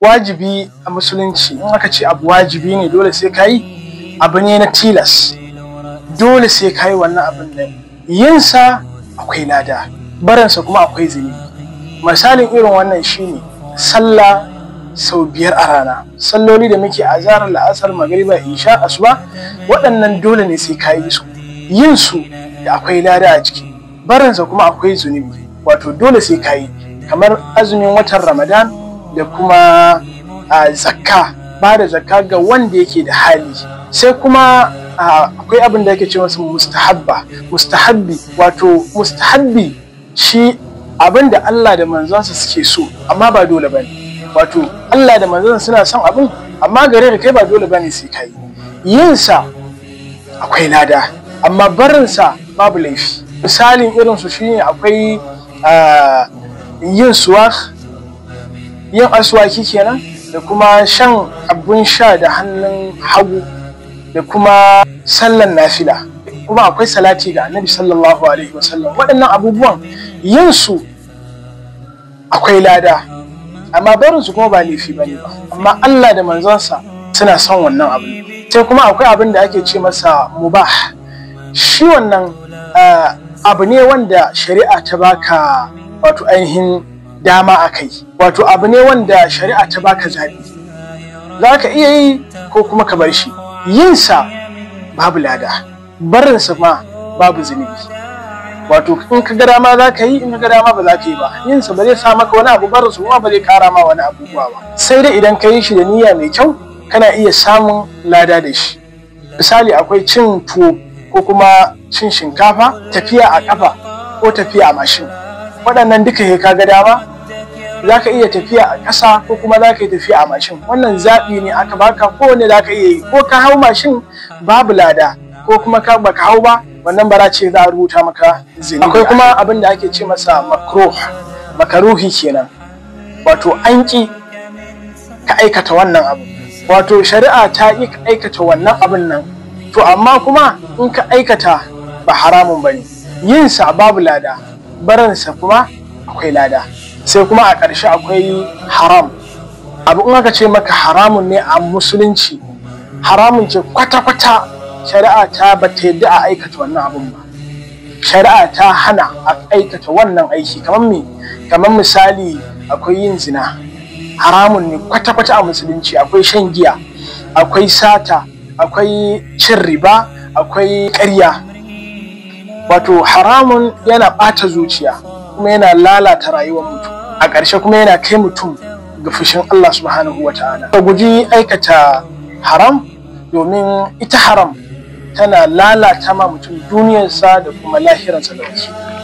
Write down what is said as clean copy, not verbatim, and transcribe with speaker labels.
Speaker 1: Wajibi a musulunci, in aka ce abu wajibi ne dole sai ka yi, abu ne na tilas, dole sai ka yi wannan abin nan. Yinsa akwai lada, barinsa kuma akwai zunubi. Misalin irin wannan shine sallah sau 5 a rana. Salloli da muke azahar, la'asar, magriba, isha, asuba, waɗannan dole ne sai ka yi su. Yin su da akwai lada a ciki, barinsa kuma akwai zunubi, wato dole sai ka yi. Kamar azumin watan Ramadan da kuma zakka, ba da zakka ga wanda yake da hali. Sai kuma akwai abin da yake ce masa mustahabba, mustahabbi, wato mustahabbi shi abin da Allah da manzonsa suke so, amma ba dole bane. Wato Allah da manzonsa suna son abin, amma gare ka kai ba dole bane sai kai. Yin sa akwai lada, amma barin sa babu laifi. Misalin irin su shine akwai yin suwak, yin aswaki kenan, da kuma shan abun sha da hannun hagu, da kuma sallan nafila. Kuma akwai salati ga Annabi sallallahu alaihi wasallam. Waɗannan abubuwan yin su akwai lada, amma barin su kuma ba laifi bane ba. Amma Allah da manzonsa suna son wannan abu. Sai kuma akwai abin da ake ce masa mubah. Shi wannan abu ne wanda shari'a ta baka wato ainihin dama a kai, wato abu ne wanda shari'a ta baka zaɓi, za ka iya yi ko kuma ka bar shi. Yinsa babu lada, barinsa ma babu zunubi. Wato in ka ga dama za ka yi, in ka ga dama ba za ka yi ba. Yinsa ba zai sa maka wani abu, barinsa kuma ba zai kara ma wani abubuwa ba. Sai dai idan ka yi shi da niyya mai kyau, kana iya samun lada da shi. Misali akwai cin tuwo ko kuma cin shinkafa, tafiya a ƙafa ko tafiya a mashin. Waɗannan duka sai ka ga dama, za ka iya tafiya a ƙasa ko kuma za ka yi tafiya a mashin. Wannan zaɓi ne aka baka, kowanne za ka iya yi. Ko ka hau mashin babu lada, ko kuma ka baka hau ba, wannan bara ce za a rubuta maka zunubi. Akwai kuma abin da ake ce masa makruh, makaruhi kenan, wato an ƙi ka aikata wannan abu, wato shari'a ta ƙi ka aikata wannan abin nan. To amma kuma in ka aikata ba haramun bane. Yin sa babu lada, barinsa kuma akwai lada. Sai kuma a ƙarshe akwai haram. Abu in aka ce maka haramun ne a musulunci, haramun ce kwata-kwata, shari'a ta bata yadda a aikata wannan abun ba. Shari'a ta hana a aikata wannan aiki. Kamar me? Kamar misali akwai yin zina, haramun ne kwata-kwata a musulunci. Akwai shan giya, akwai sata, akwai cin riba, akwai ƙarya. Wato haramun yana ɓata zuciya, kuma yana lalata rayuwar mutum. A ƙarshe kuma yana kai mutum ga fushin Allah subhanahu wa ta'ala. Ka guji aikata haram, domin ita haram tana lalata ma mutum duniyarsa da kuma lahiransa da wasu.